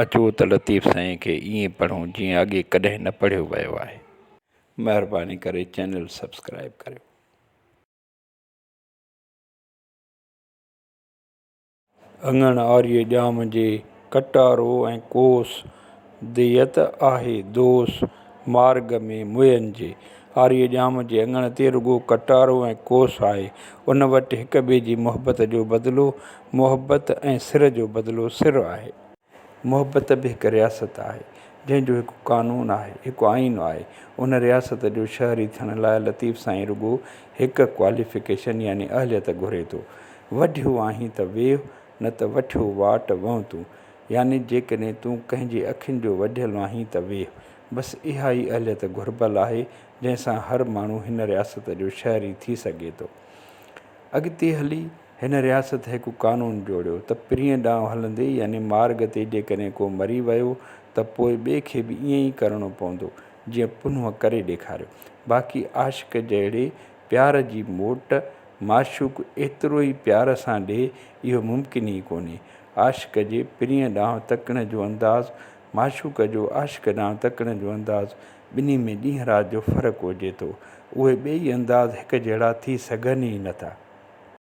اچو ته لطيف سائين کي ائين پڙهون جيئن اڳي ڪڏهن نه پڙهيو ويو آهي. مهرباني ڪري چينل سبسڪرائيب ڪريو. اڱڻ آريء ڄام جي، ڪٽارو ۽ ڪوس، ديت آهي دوس، مارڳ ۾ مئن جي. آريء ڄام جي اڱڻ تي رڳو ڪٽارو ۽ ڪوس آهي. ان وٽ هڪ ٻئي جي محبت جو بدلو محبت ۽ سر جو بدلو سر آهي. محبت به هڪ رياست آهي، جنهن جو هڪ قانون آهي، هڪ آئين آهي. ان رياست جو شهري ٿيڻ لاء لطيف سائين رڳو هڪ ڪواليفڪيشن يعني اهليت گهري ٿو. وڍيو آهين ته ويهه، نه ته وٺيو واٽ وهن تون. يعني جيڪڏهن تون ڪنهن جي اکين جو وڍيل آهين ته ويهه. بس اها ئي اهليت گهربل آهي، جنهن سان هر ماڻهو هن رياست جو شهري ٿي سگهي ٿو. اڳتي هلي هن رياست هڪ قانون جوڙيو ته پرينء ڏانهن هلندي يعني مارڳ تي جيڪڏهن ڪو مري ويو ته پوء ٻئي کي به ائين ئي ڪرڻو پوندو جيئن پنهونء ڪري ڏيکاريو. باقي عاشق جهڙي پيار جي موٽ معشوق ايترو ئي پيار سان ڏئي اهو ممڪن ئي ڪونهي. عاشق جي پرينء ڏانهن تڪڻ جو انداز، معشوق جو عاشق ڏانهن تڪڻ جو انداز ٻنهي ۾ ڏينهن رات جو فرق هجي ٿو. اهي ٻئي انداز هڪ جهڙا ٿي سگهن ئي نٿا.